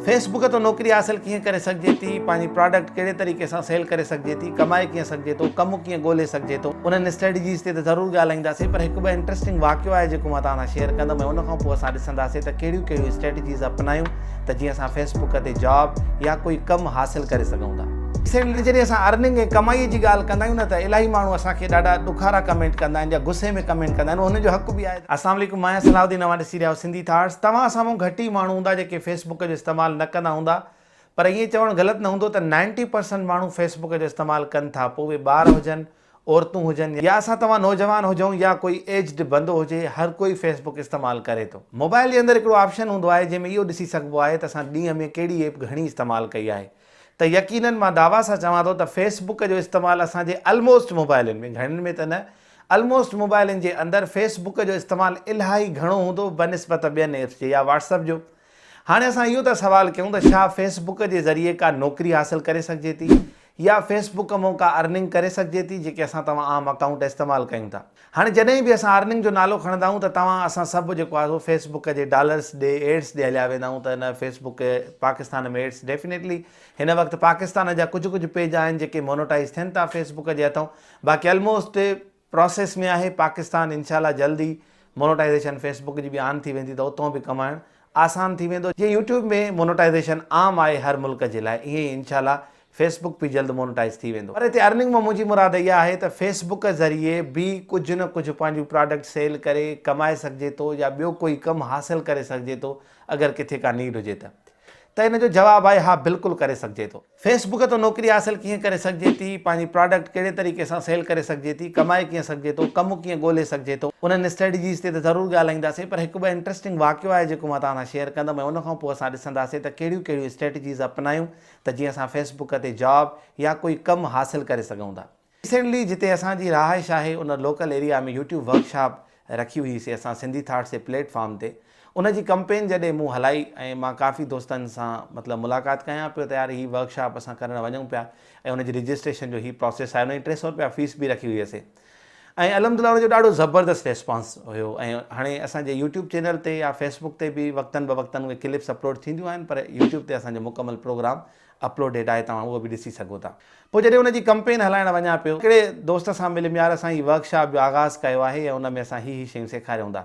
Fee book تان نوڪري حاصل ڪيئن ڪري سگهجي ٿي، پنهنجي پراڊڪٽ ڪهڙي طريقي سان سيل ڪري سگهجي ٿي، ڪمائي ڪيئن سگهجي ٿو، ڪم ڪيئن ڳولي سگهجي ٿو، انهن اسٽريٽجيز تي ته ضرور ڳالهائينداسين پر هڪ ٻه انٽرسٽنگ واقعو آهي جيڪو مان توهان سان شيئر ڪندم ۽ ان کان پوء اسان ڏسنداسين ته ڪهڙيون ڪهڙيون اسٽريٽجيز اپنايون ته جيئن اسان فيس بڪ تي جاب يا ڪوئي ڪم حاصل ڪري سگهون ٿا. ريسينٽلي جڏهن اسان ارننگ ۽ ڪمائي جي ڳالهه ڪندا آهيون نه ته الاهي ماڻهو اسان کي ڏاڍا ڏکارا ڪمينٽ ڪندا آهن يا غصي ۾ ڪمينٽ ڪندا آهن اهو هنن جو حق به آهي. السلام عليڪم مان آهيان صلاح الدين اوهان ڏسي رهيا آهيو سنڌي ٿاٽس توهان سامهون گهٽ ئي ماڻهو هوندا جيڪي فيس بڪ جو استعمال نه ڪندا هوندا پر ائين چوڻ غلط نه هوندو ته نائنٽي پرسنٽ ماڻهو فيس بڪ جو استعمال ڪن ٿا پوء اهي ٻار هجن عورتون هجن يا اسان توهان نوجوان هجون يا ڪوئي ايجڊ بندو هجي هر ڪوئي فيس بڪ استعمال ڪري ٿو. موبائل جي اندر هڪڙو آپشن هوندو آهي جنهن ۾ اهو ڏسي سگهبو آهي ته اسان ڏينهن ۾ ڪهڙي ايپ گهڻي استعمال ڪئي آهي ته يقينن مان دعويٰ سان چوان ٿو ته فيس بڪ جو استعمال اسان جي الموسٽ موبائلن ۾ گهڻن ۾ ته نه الموسٽ موبائلن جي اندر فيس بڪ جو استعمال الاهي گهڻو هوندو بنسبت ٻين ايپس جي يا واٽس اپ جو. هاڻي اسان اهو ٿا سوال ڪيون ته ڇا فيس بڪ جي ذريعي ڪا نوڪري حاصل ڪري سگهجي ٿي يا فيس بڪ مون ڪا ارننگ ڪري سگهجي ٿي جيڪي اسان توهان عام اڪائونٽ استعمال ڪيون ٿا. هاڻي جڏهن به اسان ارننگ جو نالو کڻندا آهيون ته توهان اسان سڀ جيڪو آهي سو فيس بڪ جي ڊالرس ڏي ايڊس ڏي هليا ويندا آهيون ته نه Facebook Pakistan ۾ ads definitely هن وقت پاڪستان جا ڪجهه ڪجهه پيج آهن جيڪي مونوٽائيز ٿين ٿا فيس بڪ جي هٿئون باقي الموسٽ پراسيس ۾ آهي پاڪستان انشاء الله جلد ئي مونوٽائيزيشن فيس بڪ جي به آن ٿي ويندي ته اتون به ڪمائڻ آسان ٿي ويندو جيئن يوٽيوب ۾ مونوٽائيزيشن عام آهي هر ملڪ جي لاء ائين ئي انشاء الله فيس بڪ به جلد مونوٽائيز ٿي ويندو پر هتي ارننگ مان منهنجي مراد اها آهي ته فيس بڪ ذريعي به ڪجهه نه ڪجهه پنهنجون پراڊڪٽ سيل ڪري ڪمائي سگهجي ٿو يا ٻيو ڪوئي ڪم حاصل ڪري سگهجي ٿو اگر ڪٿي ڪا نيڊ هجي ته ته ان جو جواب آهي ها بلڪل ڪري سگهجي ٿو. فيس بڪ تان نوڪري حاصل ڪيئن ڪري سگهجي ٿي، پنهنجي پراڊڪٽ ڪهڙي طريقي سان سيل ڪري سگهجي ٿي، ڪمائي ڪيئن سگهجي ٿو، ڪم ڪيئن ڳولي سگهجي ٿو، انهن اسٽريٽجيز تي ته ضرور ڳالهائينداسين پر هڪ ٻه انٽرسٽنگ واقعو آهي جيڪو مان توهان سان شيئر ڪندم ۽ ان کان پوء اسان ڏسنداسين ته ڪهڙيون ڪهڙيون اسٽريٽجيز اپنايون ته جيئن اسان فيس بڪ تي جاب يا ڪوئي ڪم حاصل ڪري سگهون ٿا. ريسينٽلي جتي اسان جي رهائش آهي ان لوڪل ايريا ۾ يوٽيوب ورڪشاپ رکي هئي سي اسان سنڌي ٿاٽس جي پليٽ فارم تي ان جي ڪمپين جڏهن مون هلائي ۽ مان ڪافي دوستن سان مطلب ملاقات ڪيان پيو ته يار هي ورڪشاپ اسان ڪرڻ وڃون پيا ۽ ان جي رجسٽريشن جو هي پراسيس آهي ان جي 300 روپيا فيس به رکي هئي سي ۽ الحمدلله ان جو ڏاڍو زبردست ريسپانس هيو ۽ هاڻي اسان جي يوٽيوب چينل تي يا فيسبوڪ تي به وقتن به وقتن اهي ڪلپس اپلوڊ ٿينديون آهن پر يوٽيوب تي اسان جو مڪمل پروگرام اپلوڊيڊ آهي توهان اهو به ڏسي سگهو ٿا. پوء جڏهن ان جي ڪمپين هلائڻ وڃان پيو هڪڙي دوست سان مليم يار اسان هي ورڪشاپ جو آغاز ڪيو آهي ۽ ان ۾ اسان هي هي شيون سيکاريون ٿا.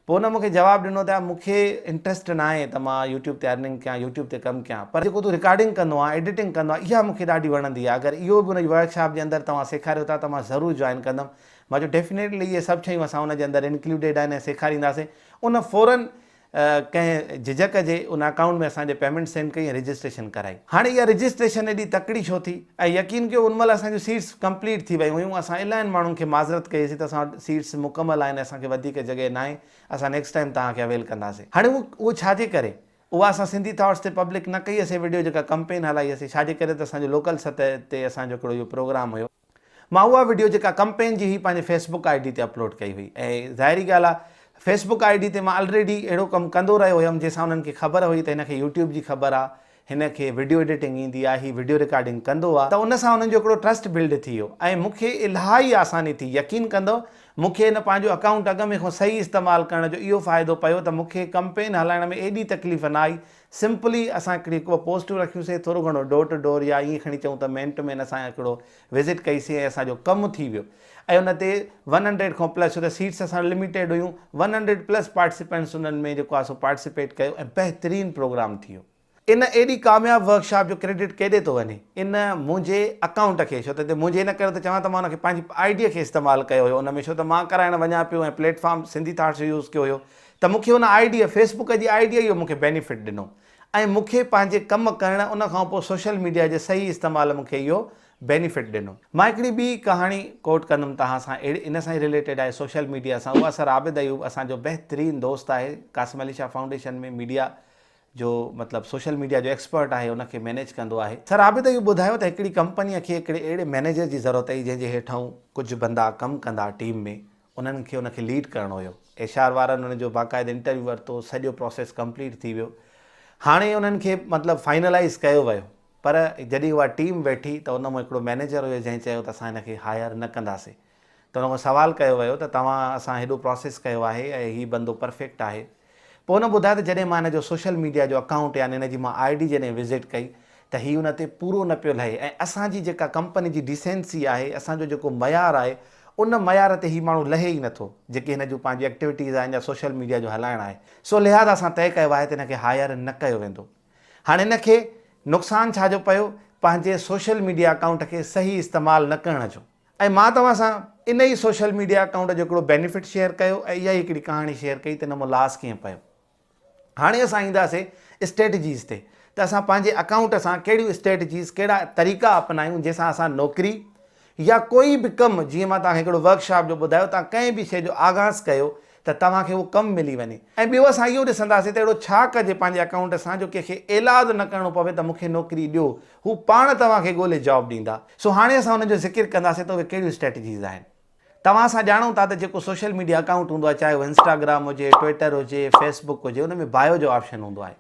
پوء ان مون کي جواب ڏنو ته يار مون کي انٽريسٽ ناهي ته مان يوٽيوب تي ارننگ ڪيان يوٽيوب تي ڪم ڪيان پر جيڪو تون رڪارڊنگ ڪندو آهين ايڊيٽنگ ڪندو آهين اها مون کي ڏاڍي وڻندي آهي اگر اهو به ان ورڪشاپ جي اندر توهان سيکاريو ٿا ته مان ضرور جوائن ڪندم. مان چيو ڊيفينيٽلي اهي سڀ شيون اسان ان جي اندر انڪلوڊيڊ آهن ۽ سيکارينداسين. ان فورن ڪنهن جهجهڪ جي ان اڪائونٽ ۾ اسان جي پيمينٽ سينڊ ڪئي ۽ رجسٽريشن ڪرائي. هاڻي اها رجسٽريشن ايڏي تڪڙي ڇو ٿي؟ ۽ يقين ڪيو ان مهل اسان جون سيٽس ڪمپليٽ ٿي ويون هيون اسان الاهين ماڻهن کي معذرت ڪئي سين ته اسان وٽ سيٽس مڪمل آهن اسان کي وڌيڪ جڳهه ناهي اسان نيڪسٽ ٽائيم توهان کي اويل ڪنداسين. هاڻي اهو اهو ڇا جي ڪري؟ اها اسان سنڌي ٿاٽس تي پبلڪ نه ڪئي اسين وڊيو جيڪا ڪمپين هلائي اسين ڇا جي ڪري ته اسان جو لوڪل سطح تي اسان جو هڪڙو اهو پروگرام هيو. مان اها وڊيو جيڪا ڪمپين جي هئي پنهنجي فيس بڪ I D تي اپلوڊ ڪئي هئي ۽ ظاهري ڳالهه آهي فيس بڪ I D تي مان الريڊي اهڙو ڪم ڪندو رهيو هيم جنهن سان انهن کي خبر هئي ته هن کي يوٽيوب جي خبر آهي هن کي وڊيو ايڊيٽنگ ايندي آهي هي وڊيو رڪارڊنگ ڪندو آهي ته ان سان انهن جو هڪڙو ٽرسٽ بلڊ ٿي ويو ۽ مون کي الاهي آساني ٿي يقين ڪندو مون کي هن پنهنجو اڪائونٽ اڳ ۾ کان صحيح استعمال ڪرڻ جو اهو فائدو پيو ته مون کي ڪمپين هلائڻ ۾ ايڏي تڪليف نه آئي سمپلي اسان هڪڙي هڪ ٻه پوسٽون رکيون سين ٿورو گهڻو ڊور ٽو ڊور يا ائين کڻي چئون ته مين ٽو مين اسان هڪڙو وزٽ ڪئي سين ۽ اسان جو ڪم ٿي ويو ۽ ان تي ون هنڊريڊ کان پلس ڇو ته سيٽس اسان وٽ لميٽيڊ هيون ون هنڊريڊ پلس پارٽيسپينٽس انهن ۾ جيڪو آهي سو پارٽيسپيٽ ڪيو ۽ بهترين پروگرام ٿي ويو. ان ايڏي ڪامياب ورڪشاپ جو ڪريڊٽ ڪيڏي ٿو وڃي؟ ان منهنجي اڪائونٽ کي ڇو ته هتي منهنجي ان ڪري ٿو چوان ته مان ان کي پنهنجي I D کي استعمال ڪيو هيو ان ۾ ڇو ته مان ڪرائڻ وڃان پيو ۽ پليٽ فارم سنڌي ٿاٽس جو يوز ڪيو هيو ته مون کي ان I D fee book جي I D اهو مون کي بينيفٽ ڏنو ۽ مون کي پنهنجي ڪم ڪرڻ ان کان پوء سوشل ميڊيا جي صحيح استعمال مون کي اهو بينيفٽ ڏنو. مان هڪڙي ٻي ڪهاڻي ڪوٽ ڪندم توهان سان اهڙي ان سان ئي رليٽيڊ آهي سوشل ميڊيا سان اها سر عابد ايوب اسان جو بهترين دوست آهي قاسم علي شاهه فائونڊيشن ۾ ميڊيا جو مطلب سوشل ميڊيا جو ايڪسپرٽ آهي ان کي مينيج ڪندو آهي. سر عابد ايوب ٻڌايو ته هڪڙي ڪمپنيء کي هڪڙي اهڙي مئنيجر جي ضرورت هئي جنهن جي هيٺئون ڪجهه بندا ڪم ڪندا ٽيم ۾ انهن کي ان کي ليڊ ڪرڻو هيو. ايڇ آر وارن ان جو باقاعده انٽرويو ورتو، سڄو پروسيس ڪمپليٽ ٿي ويو. هاڻي انهن کي مطلب فائنلائيز ڪيو ويو. پر جڏهن اها ٽيم ويٺي ته ان مان هڪڙو مئنيجر هيو جنهن چيو ته اسان هن کي هائر نه ڪنداسين. ته ان کان سوال ڪيو ويو ته توهان اسان هيڏو پروسيس ڪيو آهي ۽ هي بندو پرفيڪٽ آهي. پوء هن ٻڌايو ته جڏهن مان هن جو سوشل ميڊيا جو اڪائونٽ يعني هن جي مان I D جڏهن وزٽ ڪئي ته هي ان تي پورو نه پيو لهي ۽ اسان جي جيڪا ڪمپني جي ڊيسينسي آهي اسان جو جيڪو معيار آهي ان معيار تي هي ماڻهو لهي ئي نٿو جيڪي هن جون پنهنجون ايڪٽيوٽيز آهن يا سوشل ميڊيا جو هلائڻ آهي سو لهذا اسان طئي ڪيو آهي ته هن کي هائر نه ڪيو ويندو. هاڻي هن کي نقصان ڇا جو پيو پنهنجي سوشل ميڊيا اڪائونٽ کي صحيح استعمال نه ڪرڻ جو. ۽ مان توهان سان ان ئي سوشل ميڊيا اڪائونٽ جو هڪڙو بينيفٽ شيئر ڪيو ۽ اها ئي هڪڙي ڪهاڻي شيئر ڪئي ته ان مان لاس ڪيئن پيو. هاڻي اسان اينداسي اسٽريٽجيز تي ته اسان پنهنجي اڪائونٽ سان ڪهڙيون اسٽريٽجيز ڪهڙا طريقا اپنايون جنهن سان اسان نوڪري يا ڪوئي به ڪم جيئن مان توهان کي هڪڙو ورڪشاپ جو ٻڌايو توهان ڪنهن به شيء جو آغاز ڪيو ته توهان کي اهو ڪم ملي وڃي ۽ ٻيو اسان اهو ڏسنداسين ته اهڙو ڇا ڪجي پنهنجي اڪائونٽ سان جو ڪنهن کي ايلاز نه ڪرڻو پوي ته مون کي نوڪري ڏيو هو پاڻ توهان کي ڳولي جاب ڏيندا سو هاڻي اسان انهن جو ذڪر ڪنداسين ته اهي ڪهڙيون اسٽريٽجيز آهن. توهان اسان ڄاڻون ٿا ته جيڪو سوشل ميڊيا اڪائونٽ هوندو آهي چاهي اهو انسٽاگرام هجي ٽوئٽر هجي فيس بڪ هجي ان ۾ بايو جو آپشن هوندو آهي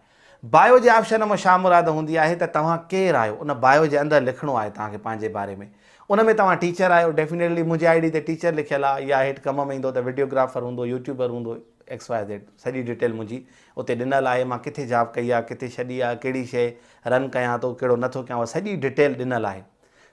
بايو جي آپشن مان ڇا مراد هوندي آهي ته توهان ڪير آهيو ان بايو جي اندر لکڻو آهي توهان کي پنهنجي باري ۾ ان ۾ توهان ٽيچر آهيو ڊيفينيٽلي منهنجي I D تي ٽيچر لکيل آهي يا هيٺ ڪم ۾ ايندو ته وڊيوگرافر هوندو يوٽيوبر هوندو ايڪس واء زيڊ سڄي ڊيٽيل منهنجي اتي ڏنل آهي مان ڪٿي جاب ڪئي آهي ڪٿي ڇڏي آهي ڪهڙي شيء رن ڪيان ٿو ڪهڙو نٿو ڪيان اها سڄي ڊيٽيل ڏنل آهي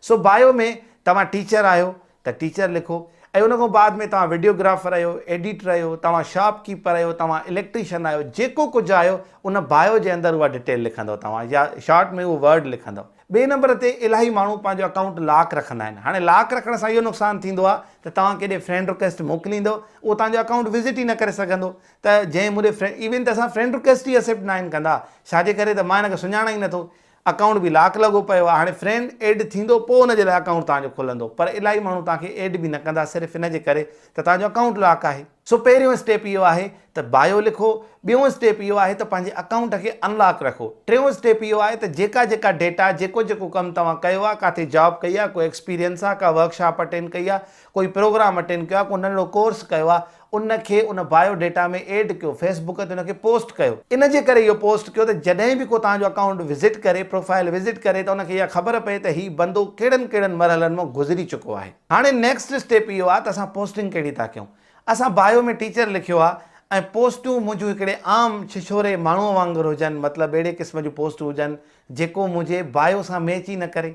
سو بايو ۾ توهان ٽيچر آهيو ته ٽيچر لکو ۽ ان کان بعد ۾ توهان وڊيوگرافر آهيو، ايڊيٽر آهيو، توهان شاپ ڪيپر آهيو، توهان اليڪٽريشن آهيو، جيڪو ڪجهه آهيو ان بايو جي اندر اها ڊيٽيل لکندؤ توهان يا شارٽ ۾ اهو ورڊ لکندؤ. ٻئي نمبر تي الاهي ماڻهو پنهنجو اڪائونٽ لاڪ رکندا آهن. هاڻي لاڪ رکڻ سان اهو نقصان ٿيندو آهي ته توهان ڪيڏي فرينڊ رڪويسٽ موڪليندؤ اهو توهان جو اڪائونٽ وزٽ ئي نه ڪري سگهندو ته جنهن مون ڏي فرينڊ ايون ته اسان فرينڊ رڪويسٽ ئي ايسيپٽ ناهن ڪندا ڇاجي ڪري ته مان هن کي سڃاڻان ئي نٿو اڪائونٽ به لاڪ لڳو پيو آهي هاڻي فرينڊ ايڊ ٿيندو پوء ان جي لاء اڪائونٽ توهان جو کلندو پر الاهي ماڻهو توهان کي ايڊ به نه ڪندا صرف ان جي ڪري ته توهان جو اڪائونٽ لاڪ آهي. سو پهريون اسٽيپ اهو آهي ته بايو لکو، ٻيون اسٽيپ اهو آهي ته پنهنجي اڪائونٽ کي ان لاڪ رکو، ٽيون اسٽيپ اهو آهي ته جيڪا جيڪا ڊيٽا جيڪو جيڪو ڪم توهان ڪيو آهي ڪاٿي جاب ڪئي آهي ڪو ايڪسپيرينس آهي ڪا ورڪشاپ اٽينڊ ڪئي آهي ڪوئي پروگرام اٽينڊ ڪيو آهي ڪو ننڍڙو ڪورس ڪيو آهي ان کي ان بايو ڊيٽا ۾ ايڊ ڪيو، فيس بڪ تي ان کي پوسٽ ڪيو. ان جي ڪري اهو پوسٽ ڪيو ته جڏهن به ڪو توهان جو اڪائونٽ وزٽ ڪري، پروفائيل وزٽ ڪري ته ان کي اها خبر پئي ته هي بندو ڪهڙن ڪهڙن مرحلن مان گذري چڪو آهي. هاڻي نيڪسٽ اسٽيپ اهو آهي ته اسان پوسٽنگ ڪهڙي ٿا ڪيون. اسان بايو ۾ ٽيچر لکيو آهي ۽ پوسٽون منهنجون هڪڙي عام ڇڇوري ماڻهوء وانگر هجن مطلب اهڙي قسم جون پوسٽون هجن جيڪو منهنجي بايو سان ميچ ئي نه ڪري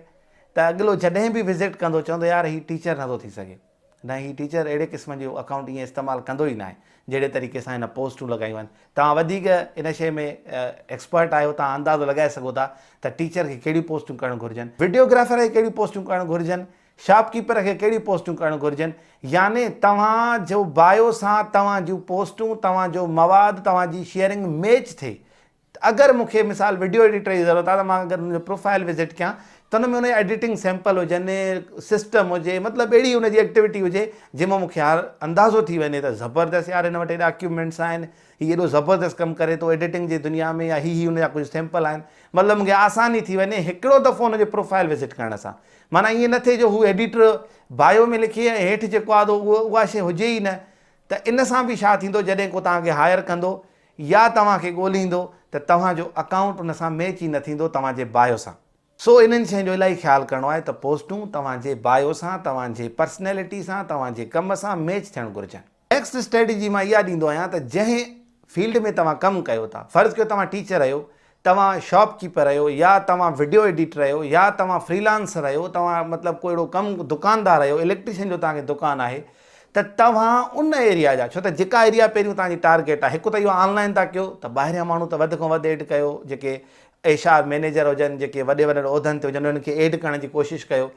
ته اڳلو جڏهن به وزٽ ڪندو چوندو يار هي ٽيچر نٿو ٿي سگهي. نه هي ٽيچر اهڙي قسم جو اڪائونٽ ائين استعمال ڪندو ئي ناهي جهڙي طريقي سان هن پوسٽون لڳايون آهن توهان وڌيڪ ان شيء ۾ ايڪسپرٽ آهيو توهان اندازو لڳائي سگهو ٿا ته ٽيچر کي ڪهڙيون پوسٽون ڪرڻ گهرجن وڊيوگرافر کي ڪهڙيون پوسٽون ڪرڻ گهرجن شاپ ڪيپر کي ڪهڙيون پوسٽون ڪرڻ گهرجن يعني توهان جو بايو سان توهان جون پوسٽون توهان جو مواد توهان جي شيئرنگ ميچ ٿئي ته اگر مون کي مثال وڊيو ايڊيٽر جي ضرورت آهي ته مان اگر ان جو پروفائل وزٽ ڪيان ته ان ۾ ان جا ايڊيٽنگ سيمپل هجن سسٽم هجي مطلب اهڙي ان جي ايڪٽيوٽي هجي جنهن مان مون کي يار اندازو ٿي وڃي ته زبردست يار هن وٽ ايڏا اڪيوپمينٽس آهن هي ايڏو زبردست ڪم ڪري ٿو ايڊيٽنگ جي دنيا ۾ يا هي هي ان جا ڪجهه سيمپل آهن مطلب مون کي آساني ٿي وڃي هڪڙو دفعو ان جو پروفائل وزٽ ڪرڻ سان معنيٰ ائين نه ٿئي جو هو ايڊيٽر بايو ۾ لکي ۽ هيٺ جيڪو آهي اهو اها شيء هجي ئي نه ته ان سان به ڇا ٿيندو جڏهن ڪو توهان کي هائر ڪندو يا توهان کي ڳولهيندو ته توهان جو اڪائونٽ ان سان ميچ ئي نه ٿيندو توهان جي بايو سان. سو انهن شين جو الاهي خيال ڪرڻو آهي ته پوسٽون توهان جي بايو سان، توهان جي پرسنيلٽي سان، توهان جي ڪم سان ميچ ٿيڻ گهرجن. نيڪسٽ اسٽريٽجي مان اها ڏيندو آهيان ته جنهن فيلڊ ۾ توهان ڪم ڪيو ٿا، فرض ڪيو توهان ٽيچر آهيو، توهان شاپ ڪيپر آهيو يا توهان وڊيو ايڊيٽر آهيو يا توهان فري لانسر آهيو، توهان مطلب ڪو اهڙو ڪم دڪاندار آهيو، اليڪٽريشن جو توهان کي دڪان آهي ته توهان ان ايريا جا ڇو ته جيڪا ايريا پهريون توهان جي ٽارگيٽ آهي هڪ ته اهو آن لائن ٿا ڪيو ته ٻاهريان ماڻهو ته وڌ کان وڌ ايڊ ڪيو جيڪي ايڇ آر مئنيجر هجن جيڪي وڏي وڏن عهدن تي هجن انهن کي ايڊ ڪرڻ جي ڪوشش ڪيو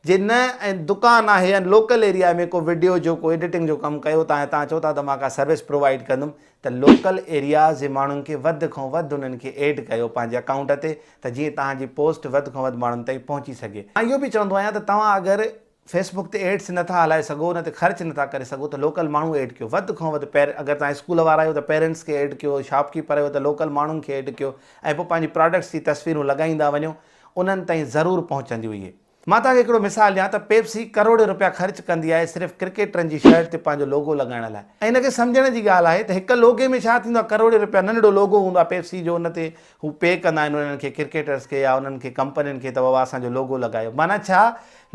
جي نه ۽ دڪان آهي ۽ لوڪل ايريا ۾ ڪو وڊيو جو ڪو ايڊيٽنگ جو ڪم ڪيو ٿا ۽ توهان چئو ٿا ته مان ڪا سروس پرووائيڊ ڪندم ته لوڪل ايرياز جي ماڻهن کي وڌ کان وڌ انهن کي ايڊ ڪيو پنهنجي اڪائونٽ تي ته جيئن توهان جي پوسٽ وڌ کان وڌ ماڻهن تائين پهچي سگهي. مان اهو به چوندو آهيان ته توهان اگر فيس بڪ تي ايڊس نه ٿا هلائي سگهو ان تي خرچ نه ٿا ڪري سگهو ته لوڪل ماڻهو ايڊ ڪيو وڌ کان وڌ پير اگر توهان اسڪول وارا آهيو ته پيرنٽس کي ايڊ ڪيو شاپ ڪيپر آهيو ته لوڪل ماڻهن کي ايڊ ڪيو ۽ پوء پنهنجي پراڊڪٽس جي تصويرون لڳائيندا وڃو انهن تائين ضرور پهچنديون اهي. مان توهان کي هڪڙو مثال ڏيان ته پيپسي ڪروڙين روپيا خرچ ڪندي آهي صرف ڪرڪيٽرن جي شرٽ تي پنهنجو لوگو لڳائڻ لاء ۽ ان کي سمجهڻ جي ڳالهه آهي ته هڪ لوگي ۾ ڇا ٿيندو آهي ڪروڙين روپيا ننڍڙو لوگو هوندو آهي پيپسي جو ان تي هو پي ڪندا آهن انهن کي ڪرڪيٽرس کي يا انهن کي ڪمپنين کي ته بابا اسان جو لوگو لڳايو معنيٰ ڇا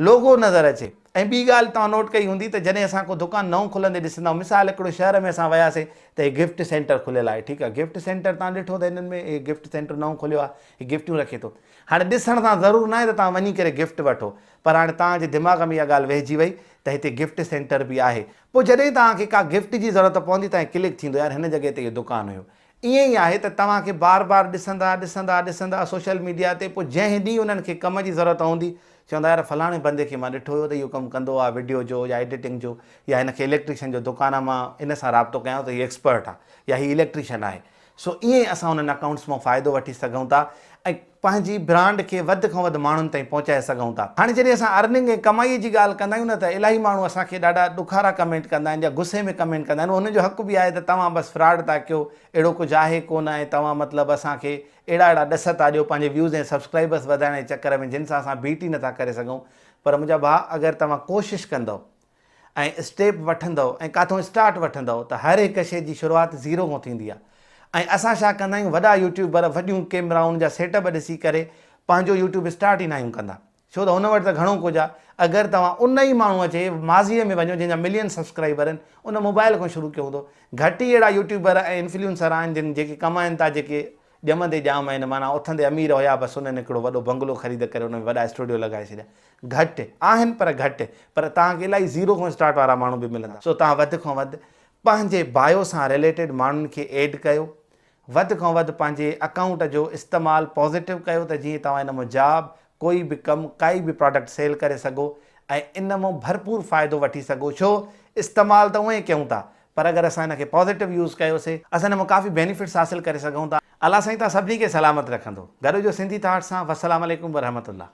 لوگو نظر اچي. ۽ ٻي ڳالهه توهان نوٽ ڪئي هوندي ته جڏهن اسان ڪو دڪان نئون کلندي ڏسندا آهيون مثال هڪڙو شهر ۾ اسان وياسي ته هي گفٽ سينٽر کليل آهي ٺيڪ آهي گفٽ سينٽر توهان ڏٺو ته هنن ۾ هي گفٽ سينٽر نئون کليو آهي هي گفٽيون رکي ٿو هاڻي ڏسڻ سان ضرور ناهي ته توهان وڃي ڪري گفٽ وٺو پر هاڻي توهان جي دماغ ۾ اها ڳالهه ويهجي وئي ته هتي گفٽ سينٽر به آهي پوء جڏهن توهان کي ڪا گفٽ جي ضرورت پوندي توهان کي ڪلڪ ٿيندو يار هن جڳهه تي اهو دڪان هيو ائين ئي آهي ته توهان کي بار بار ڏسندا ڏسندا ڏسندا سوشل ميڊيا تي پوء جنهن ڏينهن انهن کي ڪم جي ضرورت هوندي چوندا يار فلاڻي بندي کي مان ڏٺو هيو ته اهو ڪم ڪندو آهي وڊيو جو يا ايڊيٽنگ جو يا هن کي اليڪٽريشن جو دڪان آهي مان ان سان رابطو ڪيان ٿو ته هي ايڪسپرٽ آهي يا هي اليڪٽريشن آهي سو ائين ئي اسان انهن اڪائونٽس مان فائدو وٺي سگهون ٿا ۽ پنهنجي برانڊ کي وڌ کان وڌ ماڻهن تائين پهچائي سگهون ٿا. هاڻي جڏهن اسان ارننگ ۽ ڪمائي جي ڳالهه ڪندا آهيون نه ته الاهي ماڻهو اسان کي ڏاڍا ڏکارا ڪمينٽ ڪندا آهن يا غصي ۾ ڪمينٽ ڪندا آهن انهن جو حق به آهي ته توهان بس فراڊ ٿا ڪيو اهڙو ڪجهه آهي ڪونه ۽ توهان مطلب اسان کي اهڙا اهڙا ڏس ٿا ڏيو پنهنجي ويوز ۽ سبسڪرائبرس وڌائڻ جي چڪر ۾ جن سان اسان بيٽ ئي نٿا ڪري سگهون پر منهنجا ڀاء اگر توهان ڪوشش ڪندؤ ۽ اسٽيپ وٺندؤ ۽ ڪاٿئون اسٽارٽ وٺندؤ ته هر هڪ شيء جي شروعات زيرو کان ٿيندي آهي ۽ اسان ڇا ڪندا آهيون وڏا يوٽيوبر وڏيون ڪيمرائن جا سيٽ اپ ڏسي ڪري پنهنجو يوٽيوب اسٽارٽ ئي ناهيون ڪندا ڇو ته هن وٽ ته گهڻو ڪجهه آهي اگر توهان ان ئي ماڻهوء جي ماضيء ۾ وڃو جنهن جا ملين سبسڪرائبر آهن ان موبائل کان شروع ڪيو هوندو گهٽ ئي اهڙا يوٽيوبر ۽ انفلوئنسر آهن جن جيڪي ڪمائن ٿا جيڪي ڄمندي ڄام آهن معنيٰ اٿندي امير هيا بس انهن هڪڙو وڏو بنگلو خريد ڪري ان ۾ وڏا اسٽوڊيو لڳائي ڇڏيا. گهٽ آهن پر گهٽ پر توهان کي الائي زيرو کان اسٽارٽ وارا ماڻهو به ملندا. سو توهان وڌ کان وڌ پنهنجي بايو سان رليٽيڊ ماڻهن کي ايڊ ڪيو وڌ کان وڌ پنهنجي اڪائونٽ جو استعمال پازيٽو ڪيو ته جيئن توهان ان مان جاب ڪوئي به ڪم ڪائي به پراڊڪٽ سيل ڪري سگهو ۽ ان مان ڀرپور فائدو وٺي سگهو ڇو استعمال ته اونئين ڪيون ٿا پر اگر اسان ان کي پازيٽو يوز ڪيوسي اسان ان مان ڪافي بينيفٽس حاصل ڪري سگهون ٿا. الله سائين توهان سڀني کي سلامت رکندو. گڏ هجو سنڌي ٿاٽس سان والسلام عليڪم ورحمة الله.